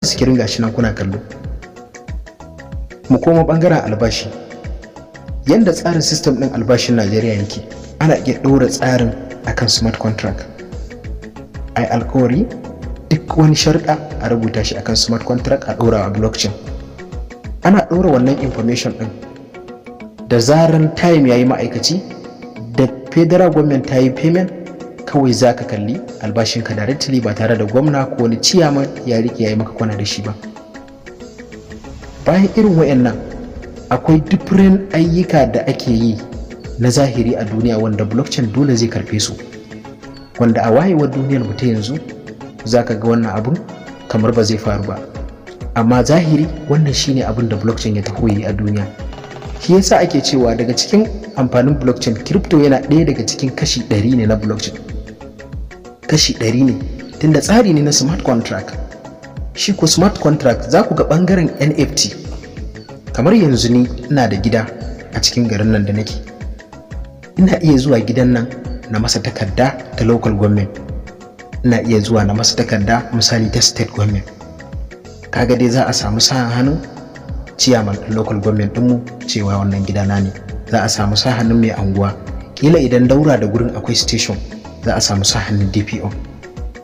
Screen gashi nan kuna kallo. Mu koma bangaren albashi. Yanda tsarin system ɗin albashin Najeriya yake, ana iya ɗora tsarin akan smart contract. Ai alkawari, duk wani sharuɗa a rubuta shi akan smart contract, a ɗora a blockchain. Ana ɗora wannan information ɗin, da zaran time yayi, ma'aikaci da federal government ta yi payment, kawai za ka kalli albashinka directly ba tare da gwamna ko wani ciyaman ya rike ya yi maka kwana da shi ba. Bayan irin wayannan, akwai different ayyuka da ake yi na zahiri a duniya wanda blockchain dole zai karfe su, wanda a wayewar duniyar mu ta yanzu za ka ga wannan abun kamar ba zai faru ba, amma zahiri wannan shine abin da blockchain ya taho yi a duniya. Shi yasa ake cewa daga cikin amfanin blockchain, crypto yana ɗaya daga cikin kashi 100 ne na blockchain. Kashi 100 ne, tunda tsari ne na smart contract. Shi ko smart contract, za ku ga ɓangaren NFT. Kamar yanzu ni ina da gida a cikin garin nan da nake, ina iya zuwa gidan nan na masa takarda ta local government, ina iya zuwa na masa takarda misali ta state government. Kaga dai za a samu sa hannun ciyaman ɗin local government ɗinmu cewa wannan gidana ne, za a samu sa hannun mai anguwa, kila idan daura da gurin akwai station, za a samu sa hannun DPO.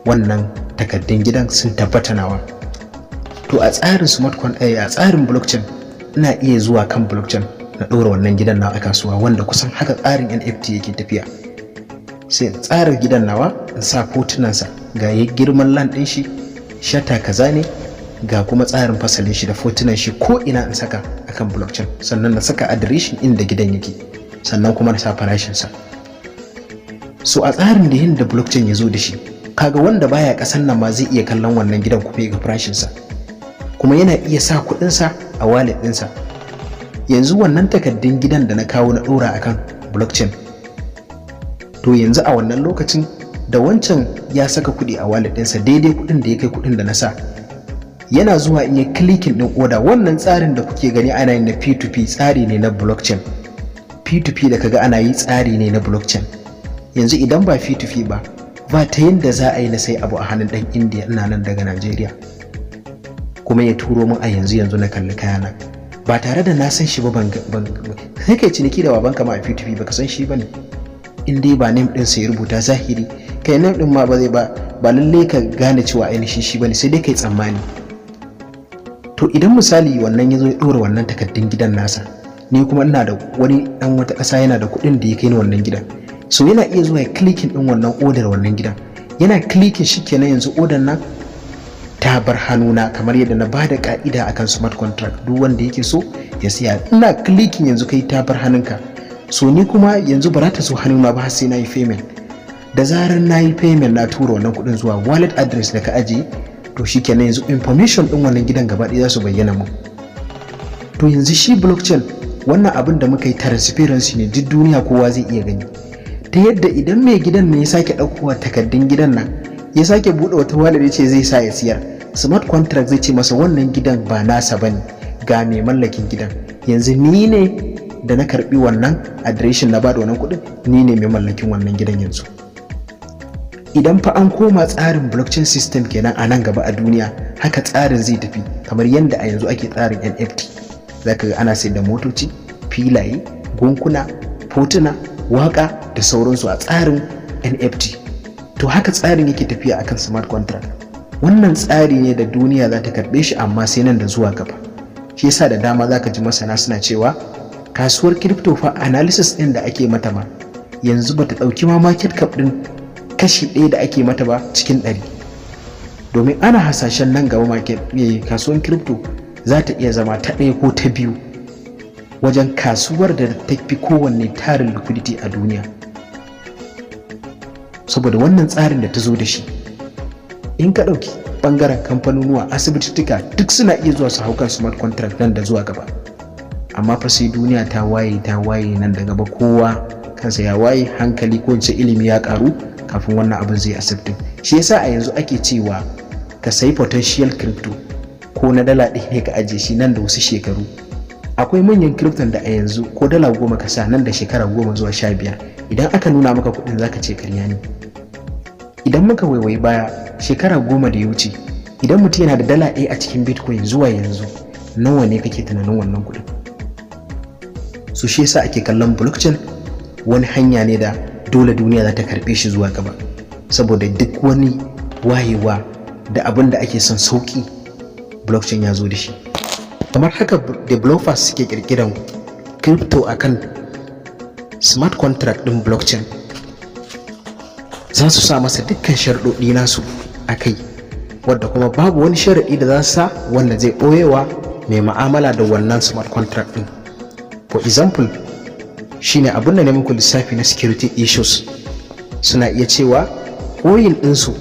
Wannan takardun gidan sun tabbata nawa. To, a tsarin smart con a tsarin blockchain, ina iya zuwa kan blockchain na ɗora wannan gidan nawa a kasuwa, wanda kusan haka tsarin NFT yake tafiya. Sai in tsara gidan nawa, in sa fotunansa, ga girman land ɗin shi, shata kaza ne, ga kuma tsarin fasalin shi da fotunan shi, ko ina in saka akan blockchain. Sannan na saka adireshin inda gidan yake, sannan kuma na sa farashinsa. So a tsarin da yadda blockchain ya zo da shi, kaga wanda baya kasan nan ma zai iya kallon wannan gidan kuma ya ga farashinsa, kuma yana iya sa kuɗinsa a wallet ɗinsa. Yanzu wannan takaddun gidan da na kawo na ɗora akan blockchain, to yanzu a wannan lokacin da wancan ya saka kuɗi a wallet ɗinsa, daidai kuɗin da ya kai kuɗin da na sa, yana zuwa in yi clicking ɗin order. Wannan tsarin da kuke gani ana yi na P2P, tsari ne na blockchain. P2P da kaga ana yi, tsari ne na blockchain. Yanzu idan ba P2P ba, ba ta yadda za a yi na sai abu a hannun ɗan Indiya, ina nan daga Najeriya, kuma ya turo min a yanzu yanzu na kalli kayana ba tare da na san shi ba. Ban sai kai ciniki da babanka ma a P2P, baka san shi ba ne, in dai ba name ɗin sai rubuta zahiri. Kai, name ɗin ma ba zai ba, ba lalle ka gane cewa ainihin shi bane, sai dai kai tsammani. To, idan misali wannan ya zo ya ɗora wannan takardun gidan nasa, ni kuma ina da wani ɗan wata ƙasa yana da kuɗin da ya kai ni wannan gidan, so yana iya zuwa ya clicking ɗin wannan odar wannan gidan. Yana clicking, shi kenan, yanzu odar nan ta bar hannuna, kamar yadda na bada ka'ida akan smart contract, duk wanda yake so ya siya. Ina clicking, yanzu kai ta bar hannunka. So ni kuma yanzu ba za ta zo hannuna ba sai na yi payment. Da zarar na yi payment, na tura wannan kuɗin zuwa wallet address da ka ajiye, to shikenan, yanzu information ɗin wannan gidan gaba ɗaya za su bayyana mun. To, yanzu shi blockchain, wannan abin da muka yi transparency ne, duk duniya kowa zai iya gani, ta yadda idan mai gidan ne ya sake ɗaukowa takardun gidan nan, ya sake buɗe wata wallet ya ce zai sa ya siyar, smart contract zai ce masa wannan gidan ba nasa bane, ga mai mallakin gidan. Yanzu ni ne da na karbi wannan adireshin, na bada wannan kuɗin, ni ne mai mallakin wannan gidan. Yanzu idan fa an koma tsarin blockchain system kenan, a nan gaba a duniya haka tsarin zai tafi, kamar yadda a yanzu ake tsarin NFT. Zaka ga ana sayar da motoci, filaye, gunkuna, fotuna, waka da sauransu a tsarin NFT. To, haka tsarin yake tafiya akan smart contract. Wannan tsari ne da duniya za ta karɓe shi, amma sai nan da zuwa gaba. Shi yasa da dama zaka ji masana suna cewa kasuwar crypto fa, analysis ɗin da ake mata ma yanzu bata ɗauki ma market cap ɗin kashi 1 da ake mata ba cikin 100, domin ana hasashen nan gaba market, kasuwar crypto za ta iya zama ta ɗaya ko ta biyu wajen kasuwar da ta fi kowanne tarin liquidity a duniya, saboda wannan tsarin da ta zo da shi. In ka ɗauki ɓangaren kamfanonuwa, asibitittuka, duk suna iya zuwa su hau kan smart contract nan da zuwa gaba. Amma fa sai duniya ta waye, ta waye nan da gaba, kowa kansa ya waye, hankali ko in ilimi ya karu, kafin wannan abin zai accepting. Shi yasa a yanzu ake cewa ka sayi potential crypto, ko na dala 1 ne, ka ajiye shi. Nan da wasu shekaru, akwai manyan crypto da a yanzu ko dala 10 ka sa, nan da shekara 10 zuwa 15 idan aka nuna maka kuɗin, zaka ce karya ne. Idan muka waiwayi baya shekara 10 da ya wuce Idan mutum yana da $1 a cikin Bitcoin zuwa yanzu, nawa ne kake tunanin wannan kuɗin? So shi yasa ake kallon blockchain wani hanya ne da dole duniya za ta karɓe shi zuwa gaba, saboda duk wani wayewa da abin da ake son sauƙi, blockchain ya zo da shi. Kamar haka developers suke kirkiran crypto akan smart contract ɗin blockchain. Za su sa masa dukkan sharɗoɗi nasu a kai, wadda kuma babu wani sharaɗi da za su sa wanda zai ɓoyewa mai ma'amala da wannan smart contract ɗin. For example, shine abin da ne muku lissafi na security issues, suna iya cewa coin ɗinsu